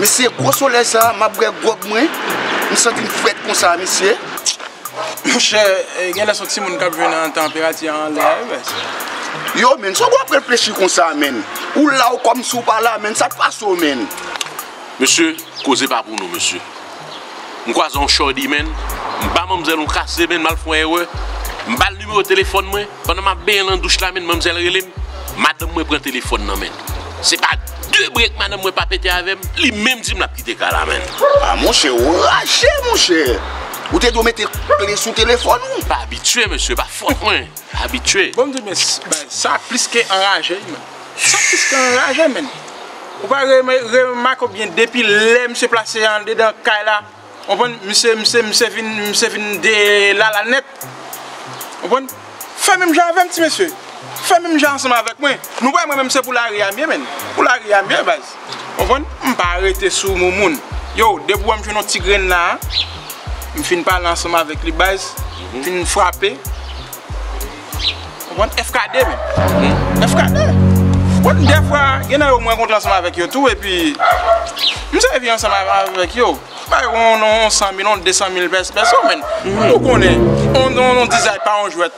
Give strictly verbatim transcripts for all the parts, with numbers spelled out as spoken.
Se gwo solèy sa a, m ap bwè gwòg mwen. M santi m frèt konsa, mesye. Monchè, eh, genlè se yon timoun k ap jwe nan tanperati a anlè a, wi, baz. Yo, menn, sa w ap reflechi konsa, menn? Ou la, ou kòmsi w pa la, menn. Sa k pase w, menn? Mesye, koze pa pou nou, mesye. M kwaze yon shorty, menn. M ba manmzèl yon kase, menn, m al fè yon erè. M ba l nimewo telefòn mwen. Pandan m ap benyen nan douch la, menn, manmzèl rele m. Madanm mwen pran telefòn nan men l. Se pa de brek madanm mwen pa pete avè m, li menm di m l ap kite kay la men l. A, monchè, ou raje, monchè. Ou te dwe mete kle sou telefòn ou. Pa abitye, mesye, pa fòt mwen. Pa abitye. Bon, m di, men, s-, bay, sa plis ke anraje, men. Sa plis ke anraje, men. Ou pa reme-, remake byen, depi lè misye plase andedan kay la, konprann, misye, misye, misye vin, misye vin de lala nèt. Konprann? Fè menm jan avè m, ti mesye. Fè menm jan ansanm avèk mwen. Nou wè mwen menm se pou lari a m ye, menn. Pou lari a m ye, baz. Konprann? M pa rete sou moun moun. Yo, depi w wè m jwenn yon ti grenn la, m fin pale ansanm avèk li, baz. M fin frape. Konprann? F K D, menn. F K D. Bon, dèfwa, gen nan yo mwen rankontre ansanm avèk yo tou, epi m sèvi ansanm avèk yo. Bay yon, yon san mil, yon de san mil pès-, pèso, menn. Ou konnen, yon, yon, yon dizay pa yon jwèt.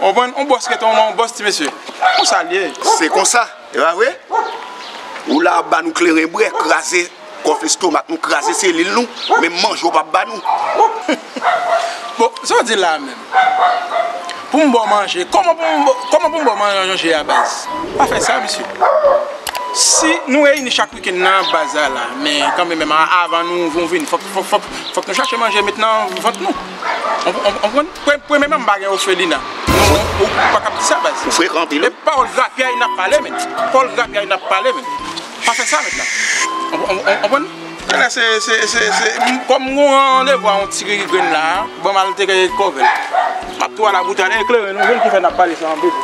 Ou konprann? Yon bòs rete yon, yon bòs, ti mesye. Konsa l ye. Se konsa, e pa vre? Ou la ap ba nou kleren bwè, kraze kòf lestomak nou, kraze selil nou, menm manje w p ap ba nou. Bon, sa w di la menm? Pou m ba w manje, kòman pou m ba, kòman pou m ba w manje a, baz? Pa fè sa, mesye. Si nou reyini chak wikenn nan baz la, la, men kanmenm, a-, avan nou, nou vini, fòk, fòk, fòk, fòk nou chache manje met nan vant nou. On, on, on konprann? Pre-, premyèman, m pa gen òfelina. Ou, ou, ou pa kab di sa, baz. Ou frekan anpil, wi. E pawòl grapyay n ap pale, menn. Pawòl grapyay n ap pale, menn. Pa fè sa, mèt la. On, on, on, on konprann? Genlè se, se, se, se, m, kòm m gon randevou a yon ti grenn la, ban m al teke kòvèl. M ap tou al a bout a eklere nou, jwenn ki fè n ap pale sa anpil.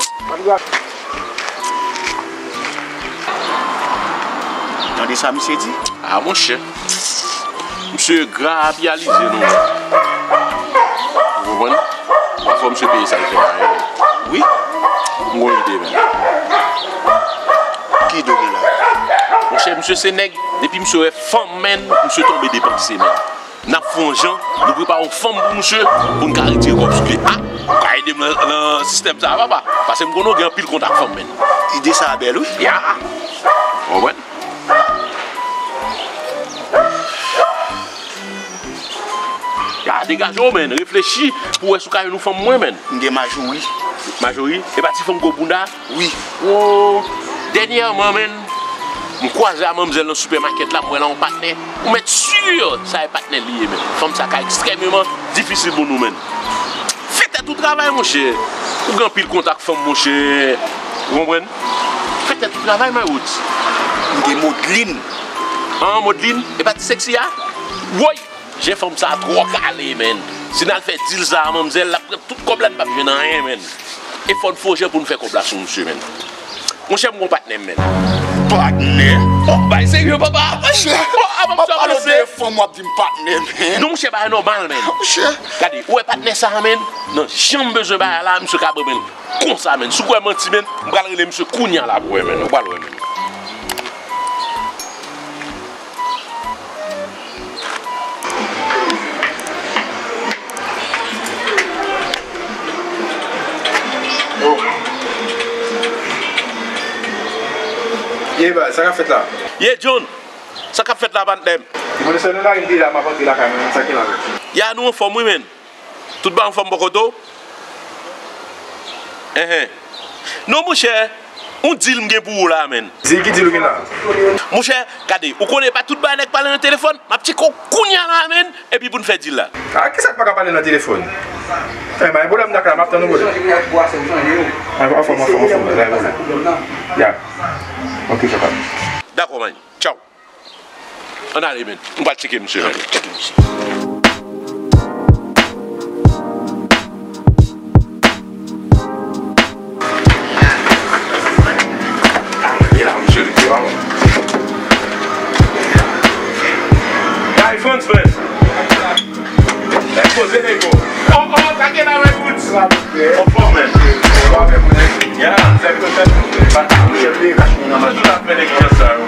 Tande sa misye di? A, monchè. Misye grapyalize nou. Ou konprann? Fò misye peye sa l fè la, wi. M gon ide, menn. Ki ide w gen la? Monchè, misye se nèg, depi misye wè fanm, menn, misye tonbe depanse, menn. N ap fè yon jan, nou prepare yon fanm pou misye, pou n ka retire kòb sou li. A, ou ka ede m nan, nan sistèm sa a, papa? Paske m konnen w gen anpil kontak fanm, menn. Ide sa a bèl, wi. Ya. Ou konprann? Ya, degaje w, menn. Reflechi pou w wè si w ka jwenn yon fanm mwen, menn. M gen Majori. Majori? E pa ti fanm gwo bounda? Wi. O, dènyèman, menn, m kwaze a manmzèl nan sipèmakèt la, m wè la yon patnè. Ou mèt si sa e patnè li ye, menn. Fanm sa ka ekstrèmeman difisil pou nou, menn. Fè tèt ou travay, monchè. Ou gen anpil kontak fanm, monchè. Ou konprann? Fè tèt ou travay, my roots. M gen Modlin. An, Modlin? E pa ti seksi a? Woy! Jan fanm sa twò kale, menn. Si n al fè dil sa a, manmzèl, l ap pran tout kòb la, n p ap jwenn anyen, menn. E fò n fè yon jan pou n fè kòb la sou misye, menn. Monchè, m gon patnè m, menn. Patnè? O, bay serye, papa. Monchè. O, a, m ap sa pale de fanm, w ap di m patnè, menn. Non, monchè, bagay nòmal, menn. Monchè. Gade, ou wè patnè sa a, menn? Nan jan m bezwen bagay la, misye ka ban m l konsa, menn. Si w kwè manti, menn, m pral rele misye kounye a la pou wè, menn. Ou pral wè, menn. Ye, baz, sa k ap fèt la? Ye, John, sa k ap fèt la, patnè m? Ti moun, se nou la, m deja, m ap antre lakay mwen, sa ki la menm? Ya, nou anfòm, wi, menn. Tout bagay anfòm bò kote w? Enhen. Non, monchè, yon dil m gen pou ou la, menn. Dil, ki dil ou gen la? Monchè, gade, ou konnen pa tout bagay nèg pale nan telefòn, m ap tcheke w kounye a la, menn, epi pou n fè dil la. A, kisa k pa ka pale nan telefòn? E, pa gen pwoblèm, dakò, m ap tann ou, brother. Anfòm, anfòm, anfòm, pa gen pwoblèm. Ya. Ok, papa. Dakò, man. Tchaw. Ann ale, menn. M pral tcheke misye, menn. Tcheke misye. E la, misye, li te pa bon. Guy Frantz, menn. Poze nego. Oh, oh, sa gen la, man, good. Anfòm, menn. Ya. Tout afè nèg sa yo.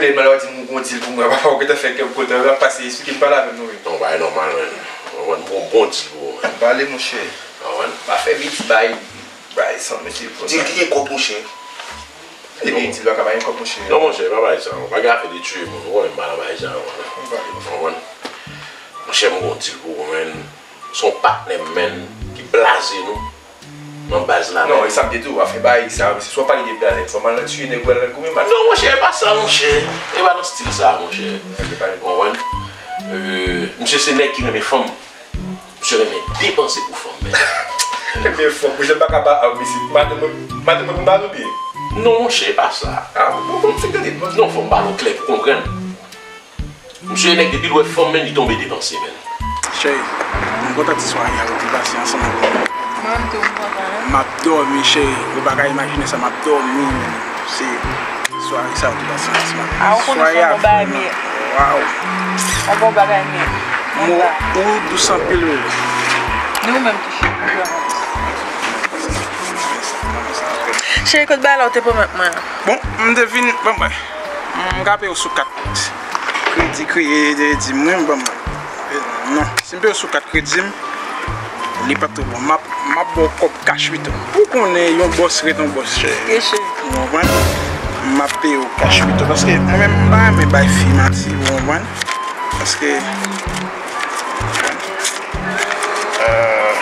Telman lè w di m ou gon deal pou mwen, papa, ou gentan fè kè m kontan, w ap pase, esplike m, pale avè m non, wi. Yon bagay nòmal, man. Ou konprann, m gon bon deal pou ou, man. Pale, monchè. Ou konprann? Pa fè betiz, bay, bay san mesye konsa. Deal ki gen kòb, monchè. Epi, deal pa ka bay kòb, monchè. Non, monchè, pa bay sa, non. Pa gen afè de tiye moun, ou konnen m pa nan bagay sa, non. Ou konprann? Monchè, m gon deal pou ou, man. Se yon patnè m, man, ki blaze nou. Nan baz la, non, men. E sa m te di w, afè bay sa, se swa pale de blaze, fò m al nan tiye nèg ou al nan goumen mal. Non, monchè, e pa sa, monchè. E pa nan stil sa, monchè. Ok, pale. Ou konprann? Euh, misye se nèg ki renmen fanm. Misye renmen depanse pou fanm, men. Renmen fanm, monchè, m pa ka ba, ah, misye, madanm mwen, madanm mwen pou m ba l oubyen? Non, monchè, e pa sa. Ah, bon, bon, m fin tande, bon. Non, fò m pale w klè pou konprann. Misye nèg depi l wè fanm, men, li tonbe depanse, men. Cheri, m kontan ti sware a ou te pase ansanm avè m. Mwen menm tou, m kontan, wi. M ap dòmi, cheri. Ou pa ka imajine sa, m ap dòmi, men. Se sware sa ou te pase ansanm avè m. Ah, ou konnen se yon bon bagay, men. Waw. Yon bon bagay, men. Mo ou dous anpil, bebe. Ni ou menm tou, cheri. Cheri, kote bagay la ou te pwomèt mwen an? Bon, m te vin, bon, mwen. M ka peye w sou kat kredi, kredi, di m, wi, ban m. Non, si m peye w sou kat kredi m, li p ap twò bon. M ap, m ap ba w kòb kach pito. Ou konnen yon bòs ret yon bòs, cheri. Wi, cheri. Ou konprann? M ap peye w kach pito. Paske mwen menm, m pa renmen bay fi manti, ou konprann? Paske, euh,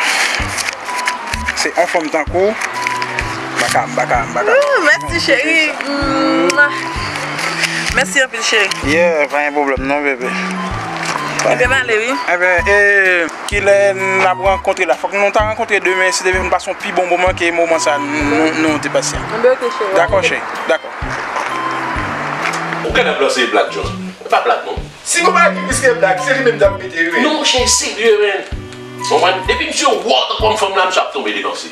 Se yon fanm tankou w, m pa ka, m pa ka, m pa ka. Ooh, mèsi, cheri. Mwah. Mèsi anpil, cheri. Yeah, pa gen pwoblèm non, bebe. Ebyen, m ale, wi. Ebyen, e, kilè n ap rankontre la? Fòk nou ta rankontre demen, si Dye vle, pou n pase yon pi bon moman ke moman sa nou, nou te pase a. Ebyen, ok, cheri. Dakò, cheri. Dakò. Ou genlè ap lanse blag, John. E pa blag, non. Si gon bagay ki plis ke blag, se li menm t ap mete, wi. Non, monchè, serye, men. Konprann? Depi misye wè w tankou fanm la, misye ap tonbe depanse.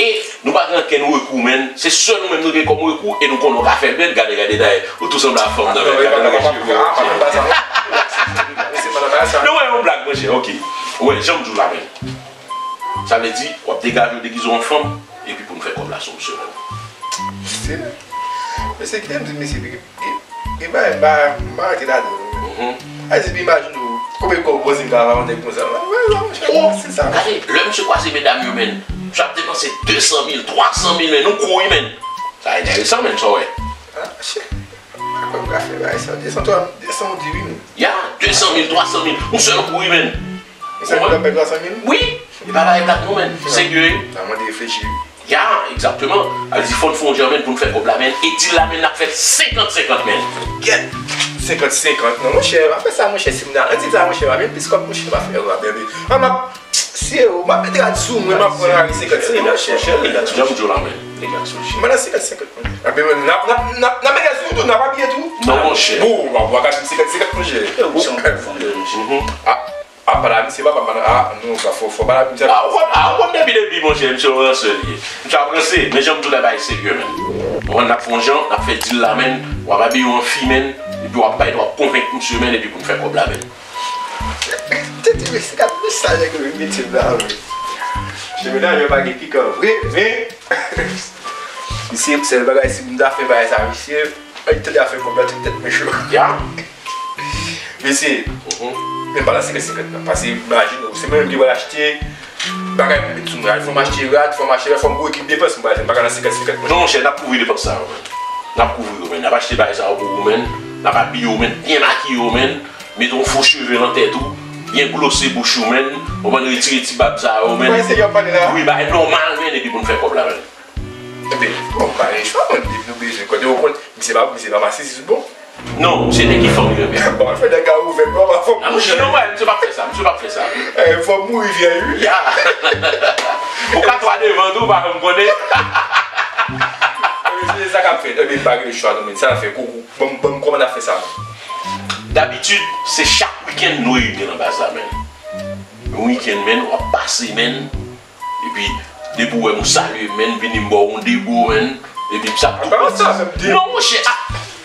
E nou pa gen ankenn rekou, men. Se sèl ou menm nou gen kòm rekou, e nou konnen w ka fè l bèl. Gade, gade, dayè, ou tou sanble ak fanm nan, men. Gade, gade, cheve w. Non, men, yon blag, monchè, ok. Ou wè, jan m di w la, men. Sa vle di, w ap degaje w degize w an fanm, epi pou n fè kòb la sou misye menm. Mesye, mesye, kite m di mesye, gen, gen bagay m pa, m pa rantre ladan l. Mhm. A di, imajine w, konbyen kòb w panse m ka fè avèk nèg konsa? Mwen, mwen, mwen, se sa. Gade, lè misye kwaze medam yo, men, misye ap depanse de san mil, twa san mil, men, nou kouri, men. Sa enteresan, men, sa w wè. Ah, shit. Mwen pa kwè m ka fè bagay sa. De san, twa, de san, ou di wi, men. Ya, de san mil, twa san mil, yon sèl kou wi, men. Yon sèl kou ap bay twa san mil? Wi, e pa bagay blag non, men. Serye. Sa mande reflechi wi. Ya, egzakteman. Sa vle di fò n fè yon jan, men, pou n fè kòb la, men. E deal la, men, n ap fè l senkant senkant, men. Kèt! Senkant senkant, non, monchè, pa fè sa, monchè, si m nan, nan deal sa, monchè, pa gen plis kòb, monchè, pa fè, pa fè, pa fè. An, m ap Si e ou, m ap met rad sou mwen, m ap pran lari senkant senkant, monchè. Monchè, jan m di w la, men, nèg la sou chè. Mwen nan senkant senkant, monchè. N ap, n ap, n ap, n ap met rad sou tou, n ap abiye tou. Non, monchè. Bon, w ap, w ap gade m senkant senkant, monchè. E ou se yon bon fanm vre, monchè. Mhm. A, a, pa la, misye pa, pa, pa, a, non, sa fò, fò pa la, misye. A, ou konn, a, ou konn depi, depi, monchè, misye yon ransè li ye. Misye ap ranse, men jan m di w la, bagay serye, men. Ou konn, n ap fè yon jan, n ap fè deal la, men. W ap abiye w an fi, men. Epi w ap bay, w ap konvenk misye, men, epi pou n fè kòb la, men. Tete, men se kat mesaj nèg yo vin mete m la, wi. Mesye, medam yo pa gen pikan vre, men misye, sèl bagay, si m ta fè bagay sa, misye, ay, tande afè kòb la, tout tèt mwen cho. Ya. Mesye, mhm, men pa nan senkant senkant nan. Paske, imajine w, se mwen menm ki pral achte bagay pou m met sou mwen. Fò m achte rad, fò m achte, fò m gwo ekip depans, m pral fè, m pa ka nan senkant senkant, monchè. Non, monchè, n ap kouvri depans sa yo, men. N ap kouvri yo, men. N ap achte bagay sa yo pou ou, men. N ap abiye w, men. Byen makiye w, men. Mete yon fo cheve nan tèt ou, byen glose bouch ou, men. Ou konn retire ti bab sa yo, men. Mwen se yo pale la. Wi, bagay nòmal, men, epi pou n fè kòb la, men. Ebyen, bon, pa gen chwa, mwen, depi nou bezwen. Kote ou konn, misye pa, misye pa masisis, bon. Non, se nèg ki fanm li renmen. Bon, fè nèg la ouvè, bon, pa fanm. A, monchè, non, wè, misye p ap fè sa, misye p ap fè sa. Eh, fanm mouri vyèy, wi. Ya. Ou ka twa devan tou, pa janm konnen. Ebyen, se sa k ap fèt. Ebyen, pa gen chwa, non, men sa fè koukou. Bon, bon, kòman n ap fè sa? Dabitid, se chak wikenn nou reyini nan baz la, men. Yon wikenn, men, w ap pase, men. Epi, depi w wè m, ou salye m, men, vini m ba w yon dego, men. Epi, m sa tou pati. Non, monchè, a,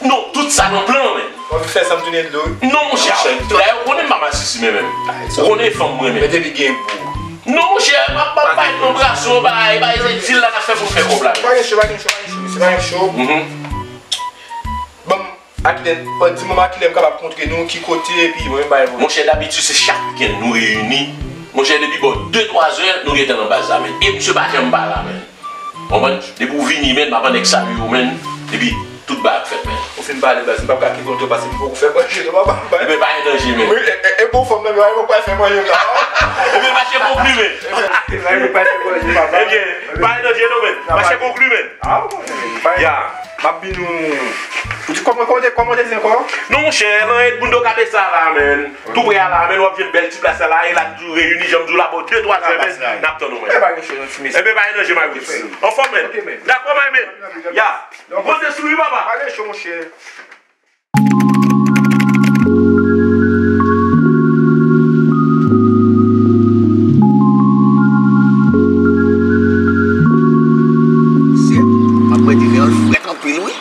non, tout sa nan plan, men. W ap fè sa m tounen dlo wi. Non, monchè, a, dayè, ou konnen m pa masisi, men, men. Ou konnen fanm mwen, men. Men depi gen pou. Non, monchè, m ap, m ap bay anbrase w, bay, bay, se deal la n ap fè pou n fè kòb la, men. Pa gen cho, pa gen cho, pa gen cho, mesye, pa gen cho. Mhm. Bon, Akilen, di mwen Akilen m kapab kontre nou, ki kote, epi mwen menm bay mwen. Monchè, dabitid se chak wikenn nou reyini. Monchè, depi bò de twa zè, nou gentan nan baz la, men. E misye pa janm pa la, men. Konprann? Depi w vini, men, m ap annik salye w, men. Epi, tout bagay ap fèt, men. Ou fin pale, baz, m p ap ka kite w pase m poko fè manje, non, papa. Ebyen, pa gen danje, men. Wi, e, e, e bon fanm nan, men, mwen pral fè manje la. Ebyen, mache konkli, men. Ebyen, pa gen danje, non, men. Mache konkli, men. Ah, bon, pa gen. Ya. M ap vin ou. Ou di kòman, kòman te, kòman te di ankò? Non, monchè, nan Edmundo Cabeza la, men. Tou prè a la, men, w ap jwenn bèl ti plas la, la, e la nou reyini, jan m di w la, bò de twa zè, men, n ap tann ou, men. E pa gen cho, non, ti mesye. Ebyen, pa gen danje, Marius. Anfòm, men. Ok, men. Dakò, my man. Ya. Poze sou li, papa. Pa gen cho, monchè. Mesye, m ap wè diven an, l frèt anpil, wi.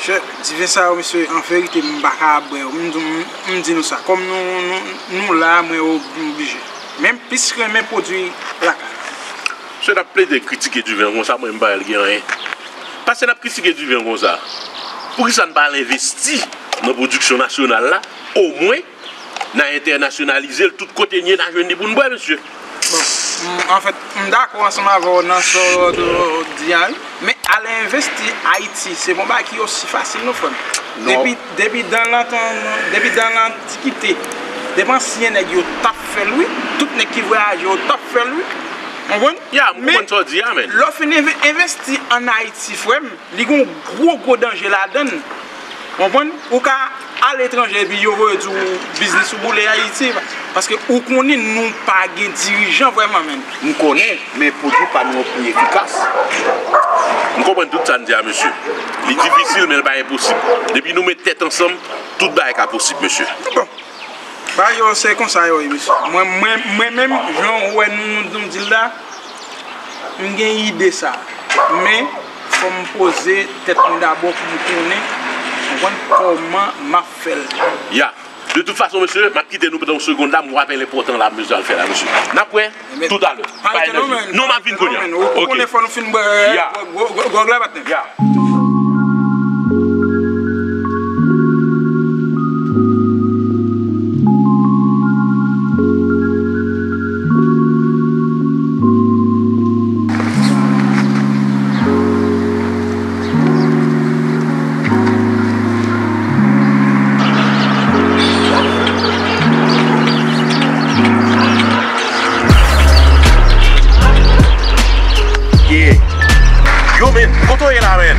Chè, diven sa yo, mesye, an verite, m pa ka bwè yo. M, m, m di nou sa, kòm nou, nou, nou la, mwen oblije. Men m plis renmen pwodui lakay la. Mesye, n ap plede kritike diven an konsa, mwen m pa wè l gen anyen. Paske n ap kritike diven an konsa, poukisa n pa al envesti nan pwodiksyon nasyonal la, omwen n a entènasyonalize l, tout kote n ye, n a jwenn li pou n bwè, mesye. Bon, m, anfèt, m dakò ansanm avè w nan sa w di a, wi. Men al envesti Ayiti, se pa yon bagay ki osi fasil non, frè m. Non. Depi, depi dan lantan, depi dan lantikite, depi ansyen nèg yo t ap fè l, wi. Tout nèg ki vwayaje yo t ap fè l, wi. Konprann? Ya, m konprann sa w di a, men. Lè w fin enve-, envesti ann Ayiti, frè m, li gen yon gwo, gwo danje ladan l. Konprann? Ou ka aletranje epi yo voye di w biznis ou boule Ayiti. Paske ou konnen nou pa gen dirijan vrèman, menn. M konnen, men pwodui pa nou an pi efikas. M konprann tout sa n di a, mesye. Li difisil, men l pa enposib. Depi nou met tèt ansanm, tout bagay ka posib, mesye. Bon. Bagay yo, se konsa yo ye, mesye. Mwen, mwen, mwen menm, jan w wè nou, nou, nou di l la, m gen ide sa. Men, fò m poze tèt mwen dabò pou m konnen, konprann kòman m ap fè l. Ya. De tout fason, mesye, m ap kite nou pandan yon segonn la, m rapèl enpòtan la, mesye, al fè la, mesye. N ap wè toutalè. Pa rete non, men. Non, m ap vin kounye a. Ou konnen fò nou fin bwè gwo, gwo, gwo, gwo la, patnè. Ya. Yeah. Yo, men, kote w ye la, men?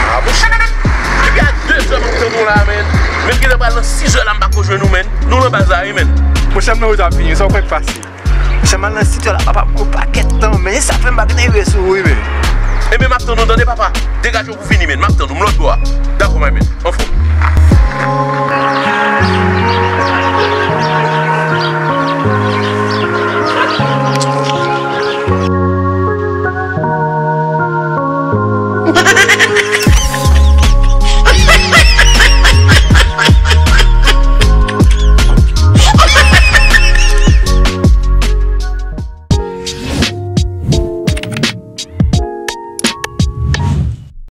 Ah, bon, depi a de zè m ap tann ou la, men. Men genlè pral nan sis zè la, m pako jwenn ou, men. Nou nan baz la, wi, men. Monchè, m nan wout ap vini, sa w kwè k pase? Monchè, m al nan sityo la, papa, m gon pakèt tan, men sa fè m pa gentan rive sou ou, wi, men. Ebyen, m ap tann ou, tande, papa. Degaje w pou vini, men. M ap tann ou, m lòt bò a. Dakò, my man. Anfòm.